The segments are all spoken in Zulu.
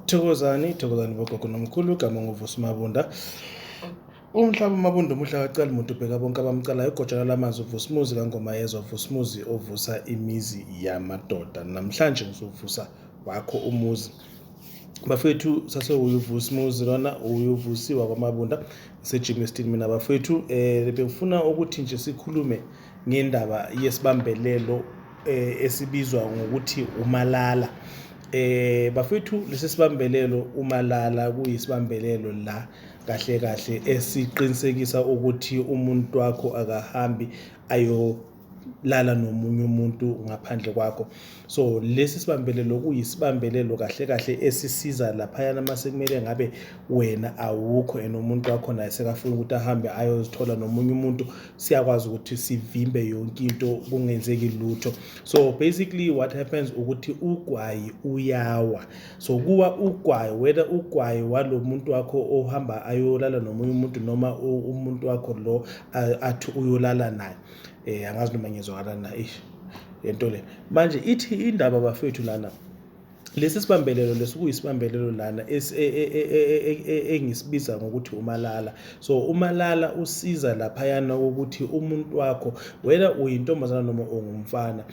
Thokozani, thokozani bogogo nomkhulu, igama nguVusi Mabunda. Umhlaba uMabunda umuhle akacali muntu ubheka bonke abamcalayo igojana lamanzi uVusimuzi kaNgoma yezwa Vusimuzi ovusa imizi yamadoda. Namhlanje ngizovusa wakho umuzi. Bafethu sasewuyivusimuzi lona uyivusiwa kwaMabunda sejimistini mina bafethu bengifuna ukuthi nje sikhulume ngendaba yesibambelelo esibizwa ngokuthi umalala. Bafethu lesi sibambelelo umalala kuyisibambelelo la kahle kahle esiqinisekisa ukuthi umuntu wakho akahambi ayolala nomunye umuntu ngaphandle kwakho. So lesi sibambelelo kuyisibambelelo kahle kahle esisiza laphayana mase kumele ngabe wena awukho and umuntu wakho naye sekafuna ukuthi ahambe ayozithola nomunye umuntu, siyakwazi ukuthi sivimbe yonke into kungenzeki lutho. So basically what happens ukuthi ugwayi uyawa. So kuwa ugwayi, whether ugwayi walo muntu wakho ohamba ayolala nomunye umuntu noma umuntu wakho lo athi uyolala naye. Angazi noma ngiyezwakala na ish lento le. Manje ithi indaba bafethu lana, lesi sibambelelo lesi kuyisibambelelo lana engisibiza ngokuthi umalala. So umalala usiza laphayana ukuthi umuntu wakho, whether uyintombazana noma ungumfana,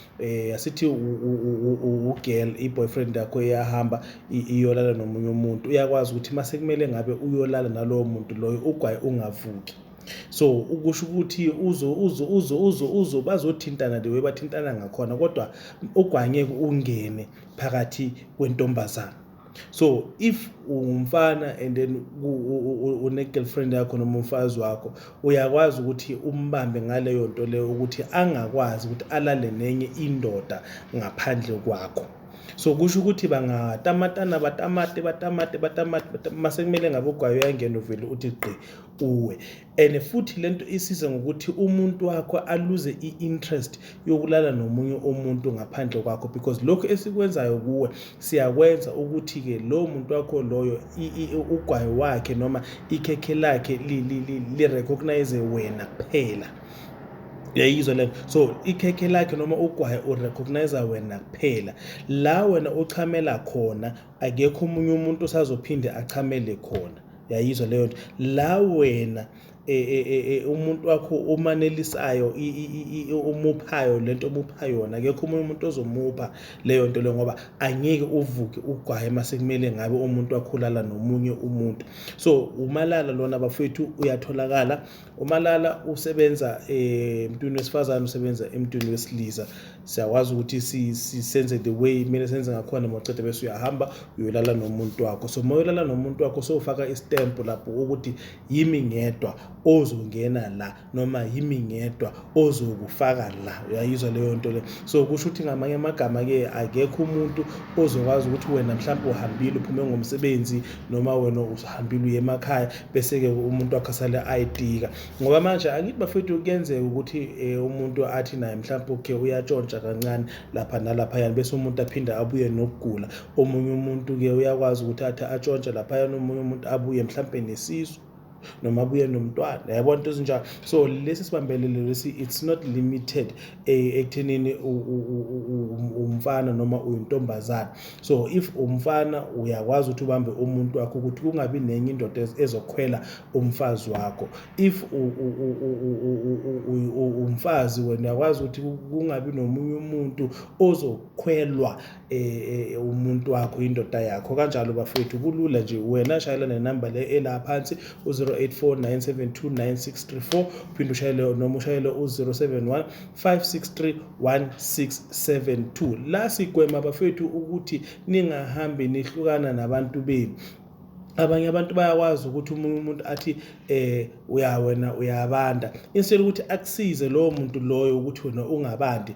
asithi u-girl, i-boyfriend yakho iyahamba iyolala nomunye umuntu, uyakwazi ukuthi mase kumele ngabe uyolala nalowo muntu loyo ugwayi ungavuki. So ukusho ukuthi uzo uzo uzo uzo uzo bazothintana the way bathintana ngakhona, kodwa ugwayi ngeke ungene phakathi kwentombazana. So if ungumfana and then une-girlfriend yakho noma umfazi wakho, uyakwazi ukuthi umbambe ngaleyo nto leyo ukuthi angakwazi ukuthi alale nenye indoda ngaphandle kwakho. So kusho ukuthi bangatamatana batamate batamate batamate, mase kumele ngabe ugwayi uyangena uvele uthi gqi uwe. And futhi lento isiza ngokuthi umuntu wakho aluze i-interest yokulala nomunye umuntu ngaphandle kwakho, because lokhu esikwenzayo kuwe siyakwenza ukuthi-ke lowo muntu wakho loyo ugwayi wakhe noma ikhekhe lakhe li-recognize wena kuphela. Uyayizwa leyo? So ikhekhe lakhe noma ugwayi urecognize wena kuphela. La wena uchamela khona akekho omunye umuntu osazophinde achamele khona. Uyayizwa leyo nto? La wena umuntu wakho umanelisayo umuphayo lento omupha yona, akekho omunye umuntu ozomupha leyo nto leyo, ngoba angeke uvuke ugwaye mase kumele ngabe umuntu wakho ulala nomunye umuntu. So umalala lona bafethu uyatholakala. Umalala usebenza emntwini wesifazane, usebenza emntwini wesilisa. Siyakwazi ukuthi senze the way kumele senze ngakhona, mawuceda bese uyahamba uyolala nomuntu wakho. So uma uyolala nomuntu wakho sowufaka istempu lapho ukuthi yimi ngedwa ozongena la noma yimi ngedwa ozokufaka la. Uyayizwa leyo nto le? So kusho ukuthi ngamanye amagama-ke akekho umuntu ozokwazi ukuthi wena mhlawumbe uhambile uphume ngomsebenzi noma wena uhambile uye emakhaya bese-ke umuntu wakho asale ayitika. Ngoba manje angithi bafethu kuyenzeka ukuthi umuntu athi naye mhlawumbe okay uyatshontsha kancane lapha nalaphayana, bese umuntu aphinde abuye nokugula. Omunye umuntu-ke uyakwazi ukuthi athi atshontshe laphayana, omunye umuntu abuye mhlawumbe nesisu noma abuye nomntwana, yayibona into ezinjalo. So lesi sibambelelo lesi it's not limited ekuthenini umfana noma uyintombazana. So if umfana uyakwazi ukuthi ubambe umuntu wakho ukuthi kungabi nenye indoda ezokhwela umfazi wakho. If umfazi wena uyakwazi ukuthi kungabi nomunye umuntu ozokhwelwa umuntu wakho, indoda yakho. Kanjalo bafethu kulula nje, wena shayela nenamba le ela phansi u-084 972 9634, uphinde ushayele noma ushayele u-071 563 1672. La sigwema bafethu ukuthi ningahambi nihlukana nabantu benu. Abanye abantu bayakwazi ukuthi omunye umuntu athi uya wena uyabanda, instead ukuthi akusize lowo muntu loyo ukuthi wena ungabandi,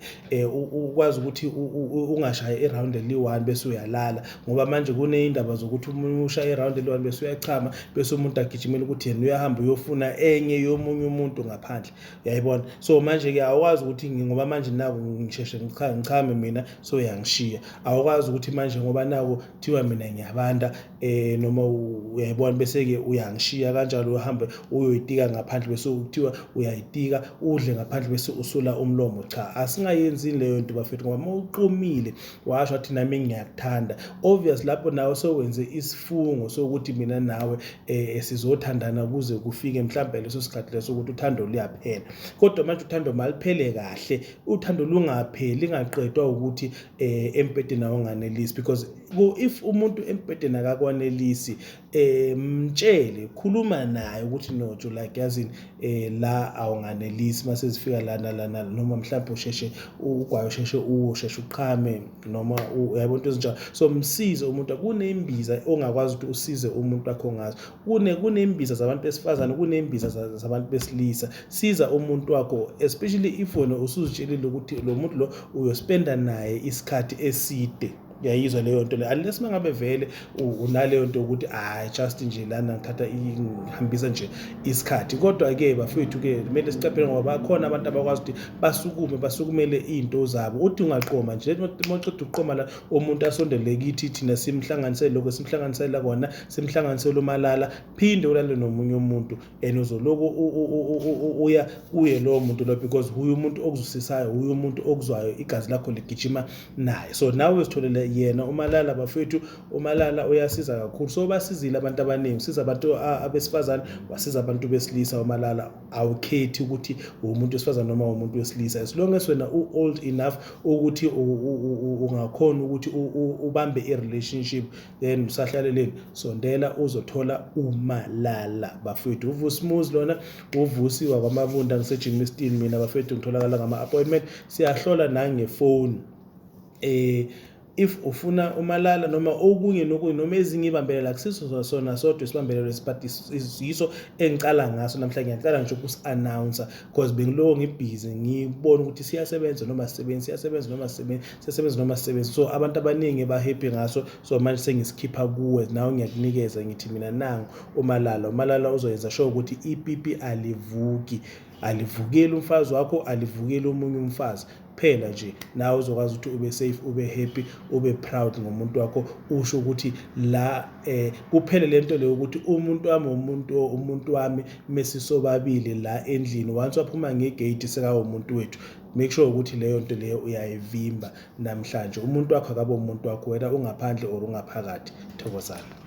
ukwazi ukuthi ungashayi iround eli-1 bese uyalala, ngoba manje kuneyindaba zokuthi umunye ushaya iround eli-1 bese uyachama, bese umuntu agijimela ukuthi yena uyahamba uyofuna enye yomunye umuntu ngaphandle. Uyayibona? So manje-ke awukwazi ukuthi ngoba manje naku ngisheshe ngichame mina so uyangishiya. Awukwazi ukuthi manje ngoba naku kuthiwa mina ngiyabanda noma Uyayibona, bese-ke uyangishiya kanjalo, uhambe uyoyitika ngaphandle, bese kuthiwa uyayitika, udle ngaphandle, bese usula umlomo. Cha, asingayenzini leyo nto bafethu, ngoba uma uqomile washo wathi nami ngiyakuthanda, obvious lapho nawe sowenze isifungo sokuthi mina nawe sizothandana kuze kufike mhlambe leso sikhathi leso ukuthi uthando luyaphela. Kodwa manje uthando maliphele kahle, uthando lungapheli lingaqedwa ukuthi embhedeni awunganelisi, because if umuntu embhedeni akakwanelisi, mtshele, khuluma naye ukuthi no, like yazini, la awunganelisi mase zifika lana lana, noma mhlawumbe usheshe ugwayo, usheshe usheshe uqhame, noma uyabona into ezinjalo. So msize umuntu. Kunembiza ongakwazi ukuthi usize umuntu wakho ngazo, kunembiza zabantu besifazane, kunembiza zabantu besilisa. Siza umuntu wakho, especially if wena usuzitshelile ukuthi lo muntu lo uyospenda naye isikhathi eside. Uyayizwa leyo nto le? Unless uma ngabe vele unaleyo nto ukuthi hayi, just nje lana ngithatha ngihambisa nje isikhathi. Kodwa-ke bafethu-ke, kumele sicaphele, ngoba bakhona abantu abakwazi ukuthi basukume, basukumele iy'nto zabo. Uthi ungaqoma nje, uma uceda ukuqoma la, umuntu asondele kithi thina, simhlanganisele lokho simhlanganisela kona, simhlanganisele umalala, phinde ulale nomunye umuntu, and uzoloku uya kuye lowo muntu lo, because huye umuntu okuzwisisayo, huye umuntu okuzwayo, igazi lakho ligijima naye. So nawe uzitholele yena umalala bafethu. Umalala uyasiza kakhulu, so basizile abantu abaningi, usiza abantu abesifazane, wasiza abantu besilisa. Umalala awukhethi ukuthi umuntu wesifazane noma umuntu wesilisa, as long as wena u-old enough ukuthi ungakhona ukuthi ubambe i-relationship, then usahlaleleni, sondela uzothola umalala bafethu. UVusimuzi lona, uVusi wakwaMabunda, ngiseGermiston mina bafethu. Ngitholakala ngama-appointment, siyahlola nangefoni. If ufuna umalala noma okunye nokunye noma ezinye ibambelela, akusiso sona sodwa isibambelelo, but yiso engicala ngaso namhlanje. Ngiyaqala nje ukusi-announce because bengiloko ngibhizi ngibona ukuthi siyasebenza noma sisebenzi, siyasebenza noma sisebenzi, siyasebenza noma sisebenzi. So abantu abaningi ba-happy ngaso, so manje sengisikhipha kuwe nawe, ngiyakunikeza, ngithi mina nangu umalala. Umalala uzoyenza sure ukuthi ipipi alivuki, alivukeli umfazi wakho, alivukeli omunye umfazi phela nje. Nawe uzokwazi ukuthi ube safe, ube happy, ube proud ngomuntu wakho, usho ukuthi la kuphele lento leyo ukuthi umuntu wami, umuntu wami mesisobabili la endlini, once waphuma ngegate sekawu umuntu wethu. Make sure ukuthi leyo nto leyo uyayivimba namhlanje. Umuntu wakho akabe umuntu wakho, wena ungaphandle or ungaphakathi. Thokozana.